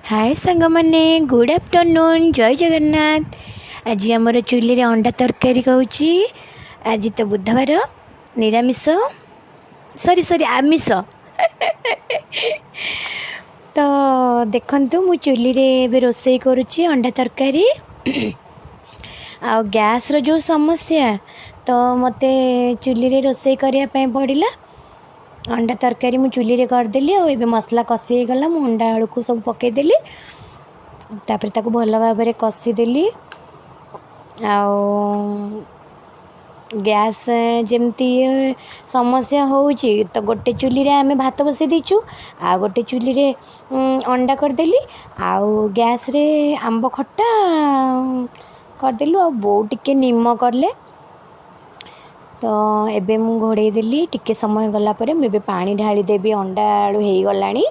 ହାଏ ସାଙ୍ଗମାନେ, good afternoon, ଜୟ ଜଗନ୍ନାଥ। ଆଜି ଆମର ଚୁଲିରେ ଅଣ୍ଡା ତରକାରୀ ହେଉଛି। ଆଜି ତ ବୁଧବାର, ନିରାମିଷ, ସରି ସରି ଆମିଷ। ତ ଦେଖନ୍ତୁ, ମୁଁ ଚୁଲିରେ ଏବେ ରୋଷେଇ କରୁଛି ଅଣ୍ଡା ତରକାରୀ। ଆଉ ଗ୍ୟାସ୍ର ଯେଉଁ ସମସ୍ୟା, ତ ମୋତେ ଚୁଲିରେ ରୋଷେଇ କରିବା ପାଇଁ ପଡ଼ିଲା। ଅଣ୍ଡା ତରକାରୀ ମୁଁ ଚୁଲିରେ କରିଦେଲି ଆଉ ଏବେ ମସଲା କଷି ହେଇଗଲା। ମୁଁ ଅଣ୍ଡା ଆଳୁକୁ ସବୁ ପକାଇଦେଲି, ତାପରେ ତାକୁ ଭଲ ଭାବରେ କଷିଦେଲି। ଆଉ ଗ୍ୟାସ୍ ଯେମିତି ସମସ୍ୟା ହେଉଛି, ତ ଗୋଟେ ଚୁଲିରେ ଆମେ ଭାତ ବସାଇ ଦେଇଛୁ, ଆଉ ଗୋଟେ ଚୁଲିରେ ଅଣ୍ଡା କରିଦେଲି, ଆଉ ଗ୍ୟାସ୍ରେ ଆମ୍ବ ଖଟା କରିଦେଲୁ, ଆଉ ବୋଉ ଟିକେ ନିମ କଲେ। ତ ଏବେ ମୁଁ ଘୋଡ଼େଇ ଦେଲି। ଟିକେ ସମୟ ଗଲା ପରେ ମୁଁ ଏବେ ପାଣି ଢାଳିଦେବି। ଅଣ୍ଡା ଆଳୁ ହେଇଗଲାଣି,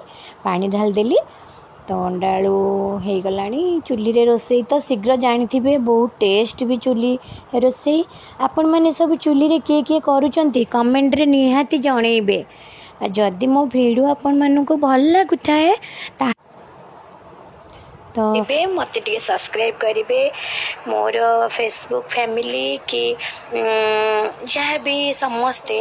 ପାଣି ଢାଳିଦେଲି। ତ ଅଣ୍ଡା ଆଳୁ ହେଇଗଲାଣି। ଚୁଲିରେ ରୋଷେଇ ତ ଶୀଘ୍ର ଜାଣିଥିବେ, ବହୁତ ଟେଷ୍ଟ ବି ଚୁଲି ରୋଷେଇ। ଆପଣମାନେ ସବୁ ଚୁଲିରେ କିଏ କିଏ କରୁଛନ୍ତି, କମେଣ୍ଟରେ ନିହାତି ଜଣେଇବେ। ଆଉ ଯଦି ମୋ ଭିଡ଼ିଓ ଆପଣମାନଙ୍କୁ ଭଲ ଲାଗୁଥାଏ ତା ତ ଏବେ ମୋତେ ଟିକେ ସବସ୍କ୍ରାଇବ୍ କରିବେ। ମୋର ଫେସବୁକ୍ ଫ୍ୟାମିଲି କି ଯାହା ବି ସମସ୍ତେ।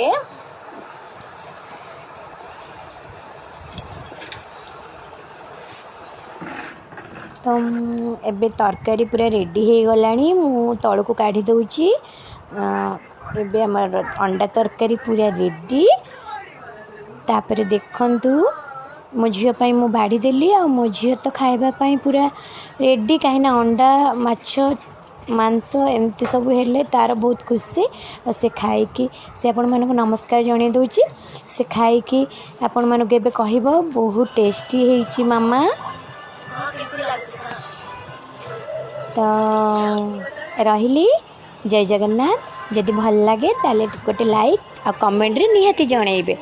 ତ ଏବେ ତରକାରୀ ପୁରା ରେଡ଼ି ହେଇଗଲାଣି, ମୁଁ ତଳକୁ କାଢ଼ି ଦେଉଛି। ଏବେ ଆମର ଅଣ୍ଡା ତରକାରୀ ପୁରା ରେଡ଼ି। ତାପରେ ଦେଖନ୍ତୁ, ମୋ ଝିଅ ପାଇଁ ମୁଁ ବାଢ଼ିଦେଲି, ଆଉ ମୋ ଝିଅ ତ ଖାଇବା ପାଇଁ ପୁରା ରେଡ଼ି, କାହିଁକିନା ଅଣ୍ଡା, ମାଛ, ମାଂସ ଏମିତି ସବୁ ହେଲେ ତା'ର ବହୁତ ଖୁସି। ଆଉ ସେ ଖାଇକି ସେ ଆପଣମାନଙ୍କୁ ନମସ୍କାର ଜଣାଇ ଦେଉଛି। ସେ ଖାଇକି ଆପଣମାନଙ୍କୁ ଏବେ କହିବ, ବହୁତ ଟେଷ୍ଟି ହେଇଛି ମାମା। ତ ରହିଲି, ଜୟ ଜଗନ୍ନାଥ। ଯଦି ଭଲ ଲାଗେ ତାହେଲେ ଗୋଟେ ଲାଇକ୍ ଆଉ କମେଣ୍ଟରେ ନିହାତି ଜଣାଇବେ।